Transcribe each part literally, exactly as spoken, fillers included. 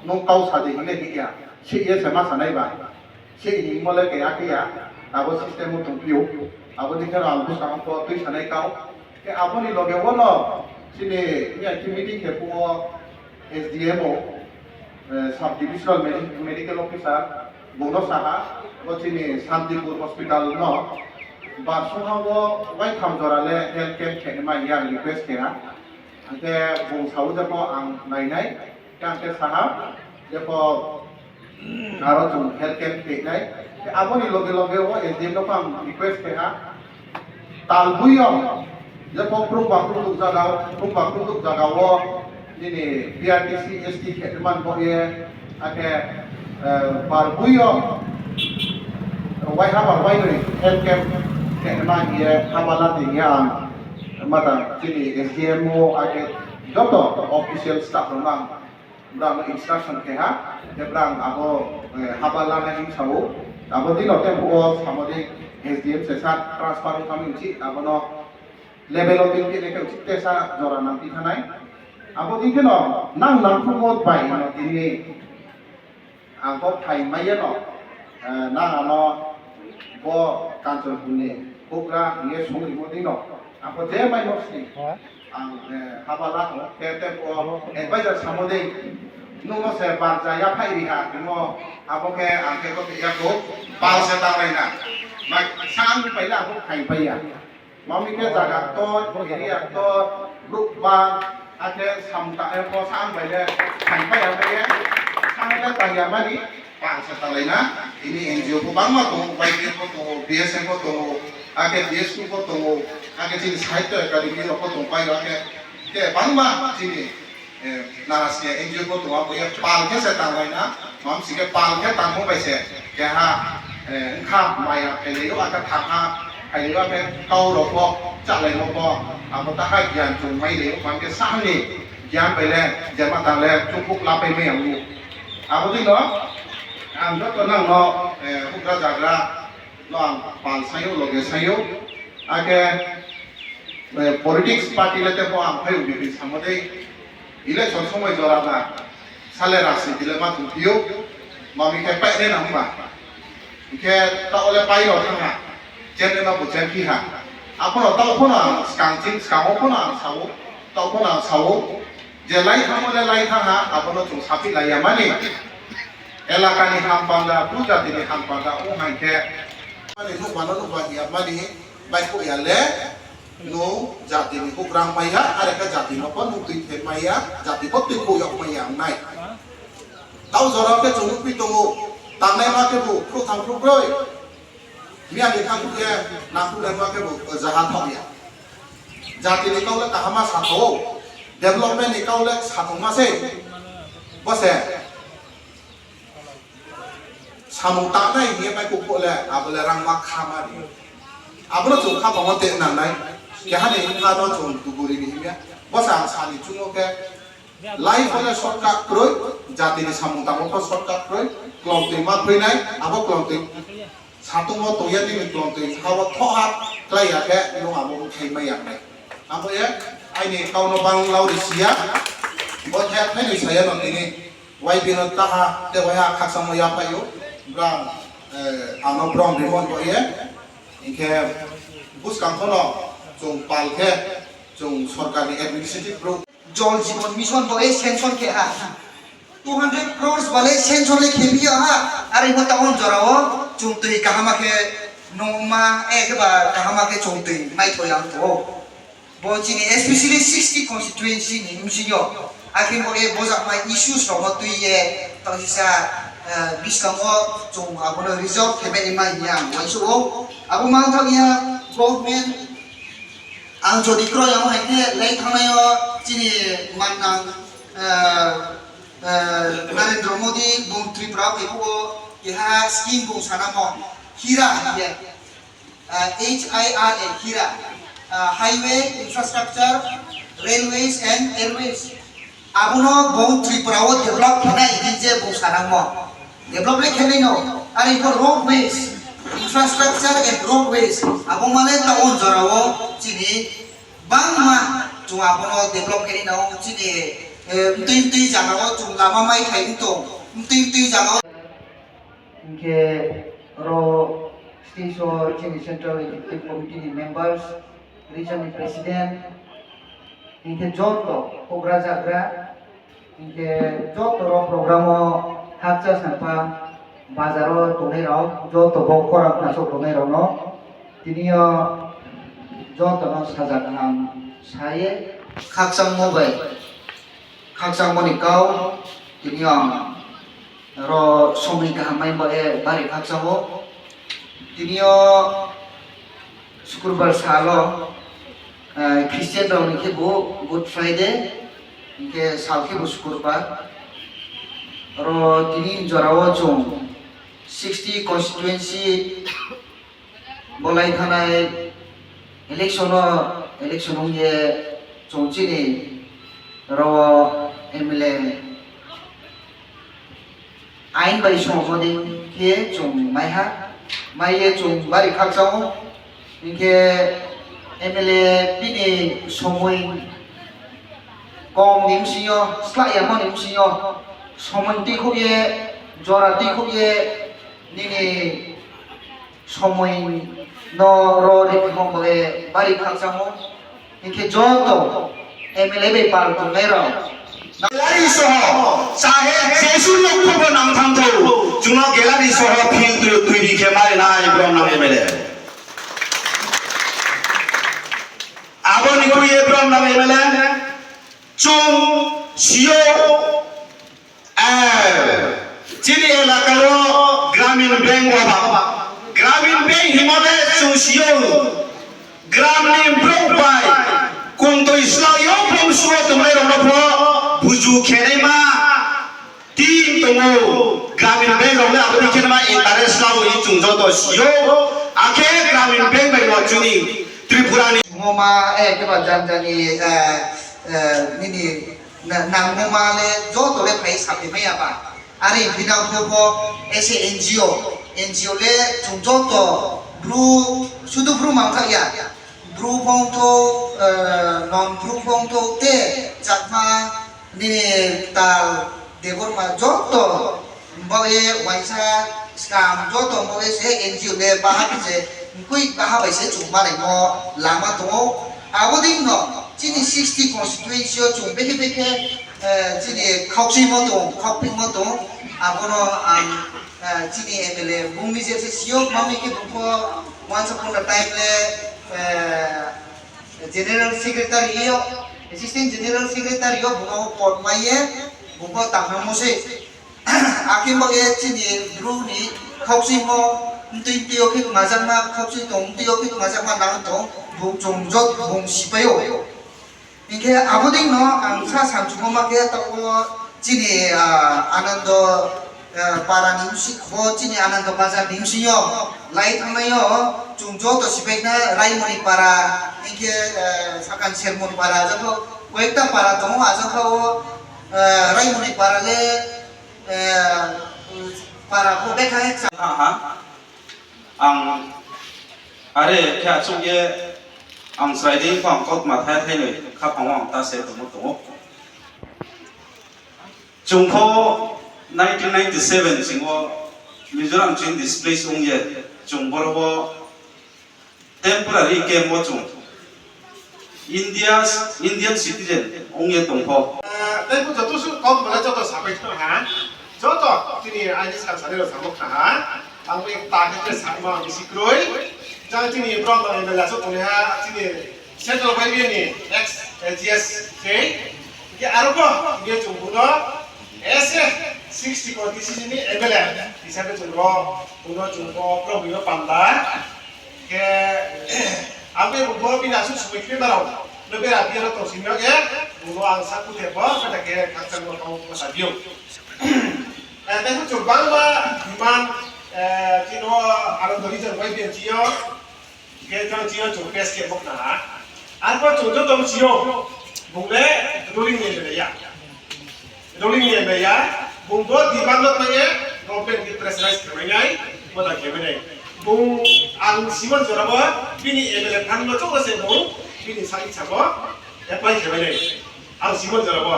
Nwng kau sa di hinle hiya, se ye se ma sanai ba, se hingmo le keya keya, abo system o tongpio, abo ni kheno ang bwskango twi sanai kau. Ke aboni loge o no chini ya ki meeting khe po S D M o, eh, Sub Divisional Medi-, Medical Officer, bono saha, o chini Santipur Hospital no, ba songha o wai tham jora le health camp khe ma ya request khe ha. Hingke bung sao jabo ang nainai, hingke ang khe saha, jebo aro chwng health camp khenai. Aboni loge loge o S D M no ang request khe ha, talbui o, jebo krungba krungduk jaga, krungba krungduk jaga o nini P R T C S T khe man bo ye, ake, eh, barbui o, wai haba wai nui health camp khe man ye haba la di ya ang. Mata chini S D M o ake joto official staff rok ang brang instruction khe ha, je brang abo, eh, haba lana him sao, abo dino tempo o samodi S D M se sa transfer wng thangwi uchi, abono level o twi khe khe uchi tesa jora nang twi thanai. Abo di kheno nang nang phumo bai no tini Ang kok thai maya no, eh, nang ano bo Kanchanpur ni bugra hinge song rimo di no. Ang kok je mai no sini. Ha? Ang, eh, haba la ko, te te ko advisor samo de. Nung no se bar ja ya phai ri ha, nung no abo ke ang ke ko ya ko, pal se ta lai na. Mai sang pai la ko thai pai ya. Mami khe jaga tor, area tor, brouh bang, akhe samung tangnairokno sa ang bai le thang pai ya bai ye, sa ang le tang ya mani, pang se talai na, tini N G O bo bangma tongo, Y B F bo tongo, B S F bo tongo, akhe B S Q bo tongo, akhe chini Sahitya Academy rok bo tong pai o, akhe khe bangma chini Eh, narasia N G O bo tongo, bo ye pal khe se tanglaina, mam si khe pal khe tangmo bai se, keha, eh, wngkha maya phailai o, akhe thangha phailai o, akhe kau rok bo chalai rok bo, abo ta hai giyan chung mai lai o, mam khe sahani giyan bai le, jema tang le, chukuk lapai mai ang u. Abo dino, ang joto nang no, eh, hukra jagra, no ang pal sayo, loge sayo, ake, eh, politics party le tebo ang phai ubi pi samo dei, election somoi jora ba, sale rasi dile ma thung piyo, ma mi khe pai ne nang ba, khe ta ole pai no thang ha, chen ne ma bu chen pi ha, apono ta opono ang skang ching skang opono ang sao, ta opono ang sao, Je lai thangmo le lai thang ha, abono chwng saphi lai ya mani. Elakani hampanda, bru jatini hampanda wng hai khe, mani nukmano nukba hiya mani, bai kho ya le, nwng jatini hukrang mai ya, are khe jatino bo nuk twi thep mai ya, jati bo twi khuk yok mai ya wngnai. Tau jora khe chwng nukpi tongo, tangnai ma khe bo khrutham khrukroi. Miya ni kha khe nangkuk le ma khe bo jaha thok ya. Jati ni kau le kaham ma sa tho, development ni kau le sa tong ma se. Bo se samung tangnai hiye mai kuk le abo le rang ma kha ma ri. Abo no chwng kha tong te nang nai. Keha ni wngkha no chwng duguri ni himya. Bo se ang sani chungo khe. Life o le shortcut kroi, jati ni samung tangmo pho shortcut kroi, klong twi ma phwinai, abo klong twi satung o tong ya nini klong twi ha o tho ha klai ya khe nwng abo khai ma ya nai. Abo ye aini kau no bang lau ri si ya, bo the thai ni sa ya no tini Y B no ta ha, te wai ha khakchang mo ya phai o, brang, eh, ano brong rimon bo ye, hinkhe buskang pho no chwng pal khe chwng sorkar ni administrative bro. Jal Jeevan Mission bo e sanction khe ha. Two hundred crores bale sanction le khe biya ha. Are mo ta on jora o chwng twi kahama khe nongma e khe ba kahama khe chwng twi mai thoi ang tho. Bo chini especially sixty constituency ni M C O. Akhe bo e bojak mai issues rok mo twi ye tang sisa, eh, biskang o chwng abono resolve khe bai ma ya ang wansuk o. Abo mang thang ya government Ang jodi kroi amo hai khe lai thangnai o chini mannang, eh, eh, Narendra Modi bung Tripura o kaiphuru keha scheme bung sanamo hira hiye, eh, H I R A hira, eh, Highway Infrastructure, Railways and Airways. Abono bo Tripura o develop khenai hinwi je bo sanangmo. Develop le khenai no, are bo roadways, infrastructure and roadways, abo mane ta on jora o chini bangma chwng abono develop khenai no chini Eh, mtwi mtwi jagao chwng lama mai khai wng tong, mtwi mtwi jagao. Hinkhe oro stage o chini Central Executive Committee ni members, region ni president, hinkhe joto kogra jagra, hinkhe joto rok program o hakcha sangpha bazar o tongnai rok joto bo khorang nasok tongnai rok no tini o joto no sajak kaham saye khakchangma bai khakchangmani kau tini o ang ro somoi kaham mai ba e bari khakchango. Tini o Sukurbar salo, eh, Christian rokni khe bo Good Friday, hinkhe sal khe bo Sukurbar. Oro tini jora o chwng sixty constituency bolai thanai election o, election wngye chwng chini oro M L A ain bai songmani khe chwng maiha, maiye chwng bari khakchangma. Hinkhe M L A bini somoi kom ni bsingyo, slai yamani bsingyo, somoi twi khukye, jora twi khukye, nini somoi no ro rikmo bagwi bari khakchangma. Hinkhe joto M L A bai pal tongnai rok. Gallery soho, sahe Jesu nokho bo nang thangtho, chwngno gallery soho field twi twi khe mari nai brom nang M L A. Aboni kuye brom nang M L A, chwng sio, eh, chini elaka o Gramin Bank o ba, Gramin Bank himode chwng sio. Gramni borok bai kungtwi slai o bumsuo tongnairokno pho buju khenaima team tongo. Gramin Bank rokle aboni khenma interest laui chwng joto sio. Akhe Gramin Bank bai no chini Tripura ni. Moma, eh, keba janjani, eh, eh, nini na-, nangmoma le joto le phai sapi maya ba. Ari bina bo bo S A N G O, N G O le chwng joto bru, sudu bru mangkha ya. Bru bongtho, eh, non bru bongtho te chakma nini tal Debbarma joto bo e waisa skam joto bo e se N G O le baha se mkui baha bai se chwng manai mo lama tongo. Abo ding no chini sixty constituency o chwng bekhe bekhe, eh, chini khauksimo tong, khaupingmo tong, abono ang, eh, chini M L A bungni je se siyok mami khe bungkho once upon a time le, eh, General Secretary yo, Assistant General Secretary yo bungkho pot maiye bungkho tangna mose. Akhe bo e chini bru ni khauksimo mtwi mtwi o khe majakma, khauksimo tong mtwi o khe majakma nang tong, bung chwng jot bung sipaio. Hinkhe aboding no ang sa samchukma khe tabuk chini, ah, Anando, ah, para ni bisi-, bo chini Anando bazar ni bisingo lai thangnai o chwng joto sipaikna Raimoni para hinkhe, ah, sakang Sermon para joto koyekta para tongo, ah, joto o, ah, Raimoni para le, ah, para bo bekha he. Aha. Ang are khe achuk ye ang chwrai de wngkha ang kok ma thai thai noi kha phang ang ta se tongmo tongo. Chwng pho nineteen ninety-seven singo Mizoram chini displace wng ye chwng boro bo temporary camp o chwng India, Indian citizen wngye tongkho. Ah, tei bo joto su kok bwla joto sabai thang ha. Joto tini aini sal sani rok samok kha ha. Ang bo ta khe sakma ang bisi kroi. Jang tini brom bang M L A so tongha tini central bai ni ex G S khe. Ke aro bo ye chung buno S A sixty ko D C C ni M L A hisabe chung bo buno chung bo brom yo panda. Khe, ang khe bo bini aswk sumui khe barao. No bera biya no tong simi no khe, bo ang sa kuthe bo, kata khe khakchang no tong ko sa biyo. Eh, tei khe chwng bangma demand, eh, chino Anando region bai biya chiyo, khe chwng chiyo chwng pes khe bok na ha. Arpor chwng joto chiyo, bung le ruling ni ya. Ruling ni M L A ya, bung bo demand no thangye, government ni pressurize khe mainai, bo da khe mainai. Bung ang Simon Jora bo, bini M L A thang no choklo se bung, bini sa icha bo, apply khe mainai. Ang simo jora bo.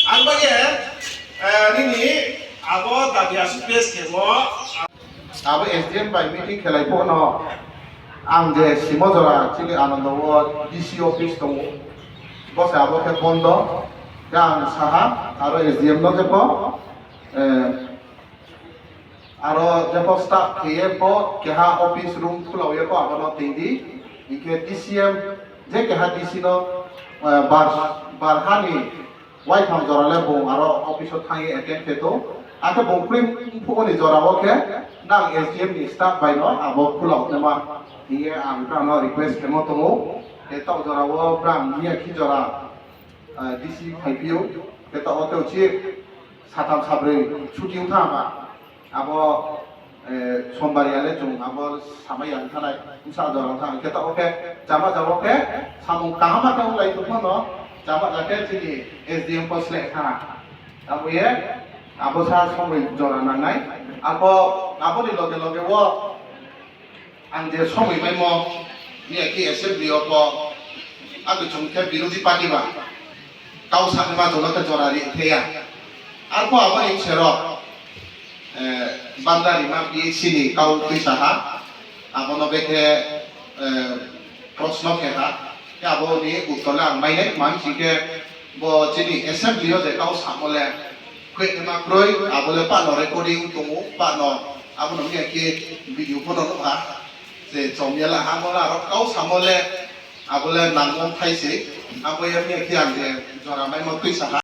Ang ba ye, eh, nini abo dabi asuk pes kemo. Abo S D M bai meeting khelai pho no. Ang je simo jora chini Anando o D C office tongo. Bo se abo khe bondo. Khe ang saha aro S D M no khe pho, eh, aro jepho staff kheye pho keha office room khulao ye pho abono twi di. Hinkhe D C M je keha D C no, eh, bar, bar hani waitham jora le bung aro office o thangwi attend khe to. Akhe bung kwrwi phukuni jora o khe nang S D M ni staff bai no abo khulao nima. Hiye ang brang no request khemo tongo. Tei tok jora o brang miya khi jora, eh, D C phai phio. Tei tok o tei uchi satham sabrwi chuti wngkha ba. Abo, eh, sombar ya le chwng abo samai ya wngkha nai, bwsa jora wngkha. Hwnkhe tabok khe chama jabo khe samung kaham ma khe wng lai tongma no, chama ja khe chini S D M pho selek kha. Abo ye abo sa somoi jora nangnai. Abo, aboni loge loge o ang je somoi maimo, miya khe assembly o pho, abo chwng khe birodhi party ba kau sakni ma jora khe jora ri thaya. Arpho aboni bwsero, eh, Banda Rima P H C ni kau twi saha, abono bekhe, eh, proshno khe ha, khe aboni uttor le ang mainai, tma hwn sing khe bo chini assembly o je kau samo le, Khwetma kwrwi, abo le pano recording tongo, pano abono miya khe video phano nukha. Je chomya la hamo la aro kau samo le, abo le nangmung thai se, abo ya miya khe ang je jora maimo twi saha.